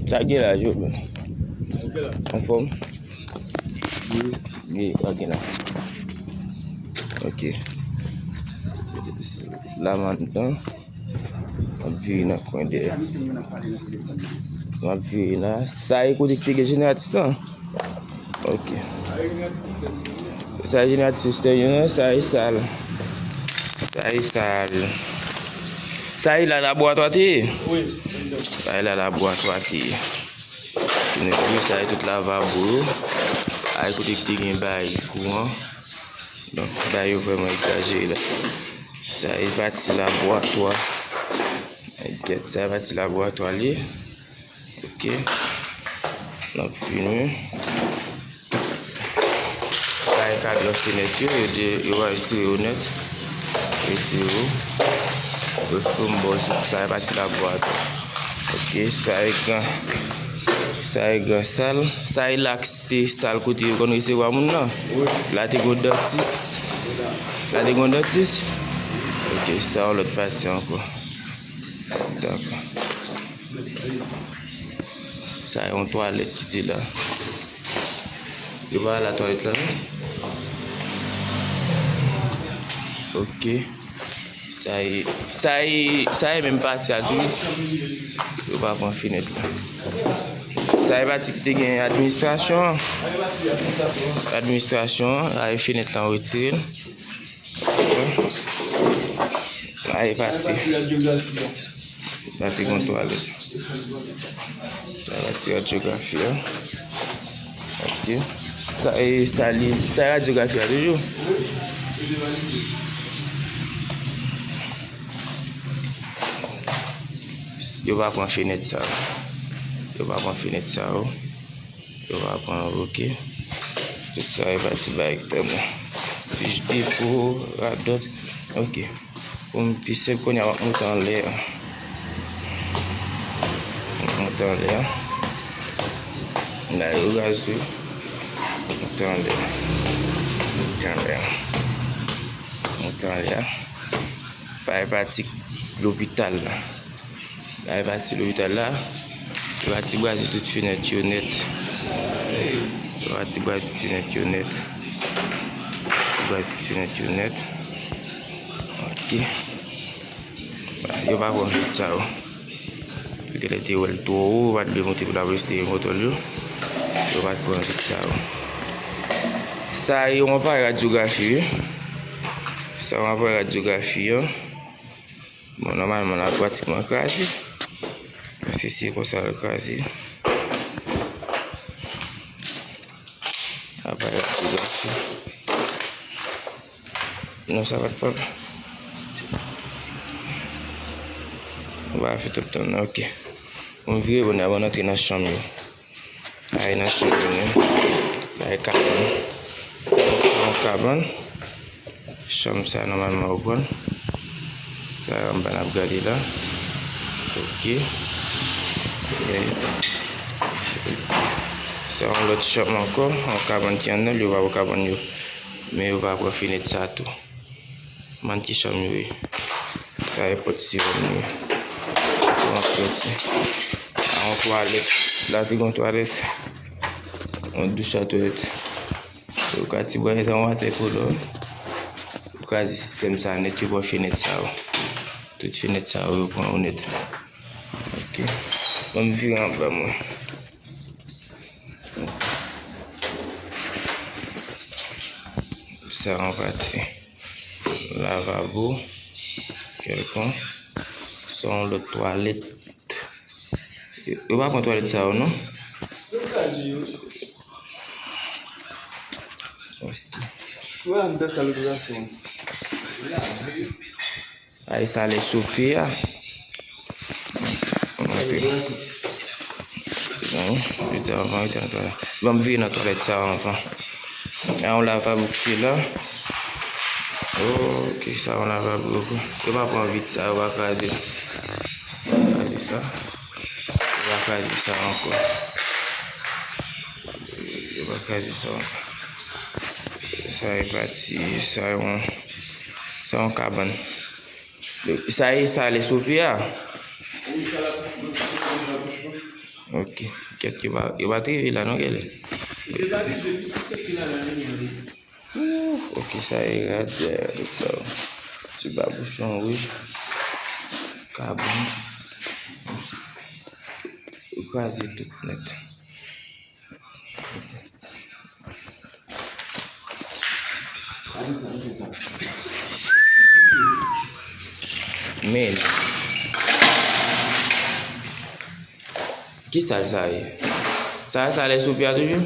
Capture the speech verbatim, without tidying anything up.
Sa gen la, Job? Anfòm? Wi, pa gen la. Ok. La, m ap vire nan kwen dèyè. M ap vire la. Sa e kote ki te gen jeneratris lan. Ok. Sa e jeneratris sistèm yo, non? Sa e sal. Sa e sal. Sa e la laboratwa te ye? Wi. Sa e la laboratwa te ye. Sa e tout lavabo yo. Sa e kote ki te gen bay kouran. Donk, bay yo vrèman egzajere la. Sa e pati laboratwa. Gèt, sa e pati laboratwa li ye. Ok. N ap fini. Sa e kadran fenèt yo, yo de, yo va retire yo nèt. Retire yo. Yo fè m bò tout. Sa e pati laboratwa. Ok, sa e gran. Sa e gran sal. Sa e la ki te sal kote yo konn resevwa moun nan. La te gon dantis. La te gon dantis. Ok, sa yon lòt pati ankò. Dakò. Sa yon twalèt ki te la. Yo pa la twalèt la, non? Ok. Sa e, sa e, sa e menm pati a tou. Yo pa pran fenèt la. Sa e pati ki te gen administrasyon an. Administrasyon an, sa e fenèt la, yo retire l. Sa e pati. Pati gon twalèt. Sa e pati radyografi a. Ok. Sa e, sa li, sa e radyografi a toujou. Yo pa pran fenèt sa yo. Yo pa pran fenèt sa yo. Yo pa pran, ok. Tout sa e pati bay ki te bon. Fich depo, radòt. Ok. Pou m pi senp, kounye a m ap monte anlè a. M ap monte anlè a. M ba yo gaz tou. Monte anlè a. Monte anlè a. Monte anlè a. Bay pati lopital la. Bay pati lopital la. Yo pati braze tout fenèt yo nèt. Yo pati braze tout fenèt yo nèt. Yo pati braze tout fenèt yo nèt. Ok. Yo pa pran vit sa yo. Yo genlè te wè l twò wo, yo pa t vle monte pou lapolis te gen kontwòl yo. Yo pa t pran vit sa yo. Sa e yon aparèy radyografi, wi. Sa yon aparèy radyografi, an. Bon, nòmalman, l ap pratikman kraze. Paske se konsa l kraze. Aparèy radyografi. Non, sa pa t pran. Ou pa fè tout tan, non, ok. Pou m vire bò n nan, ban n antre nan chanm yo. Ay, nan chanm yo, non. Ay, kabann. Yon kabann. Chanm sa, nòmalman, ou pran. Sa, anba n ap gade la. Ok. E, sa, yon lòt chanm ankò. Yon kabann ki anndan l, yo pa wè kabann yo. Men yo pa pran fenèt sa tou. Ban m ki chanm yo ye. Sa e pòt siwòm li ye. Pou antre ti. A yon twalèt. La te gon twalèt. Yon douch a twalèt. Yo ka ti bwè yon watè kolò. Yo kraze sistèm sa nèt, yo pran fenèt sa yo. Tout fenèt sa yo, yo pran yo nèt. Ok. Ban m vire anba mwen. Sa yon pati. Lavabo. Kèlkonk. Sa yon lòt twalèt. Yo, yo pa pran twalèt sa yo, non? Yo ka di yo. Sou anndan sal operasyon. Ay, sa lè sofe a. Ban m vire nan twalèt sa anvan. A yon lavabo ki te la. Ok, sa yon lavabo. Yo pa pran vit sa, yo pa kraze. Kraze sa. Yo pa kraze sa ankò. Yo pa kraze sa ankò. Sa e pati, sa yon, sa yon kabann. Sa e sale sou pye a. Ok. Kèt, yo pa, yo pa t rive la non, genlè. Ouf, ok, sa e rad, eh, sa. Ti babouchon wouj. Kabon. Ou kraze tout nèt. Men. Ki sal sa ye? Sa, sale sou pye a toujou?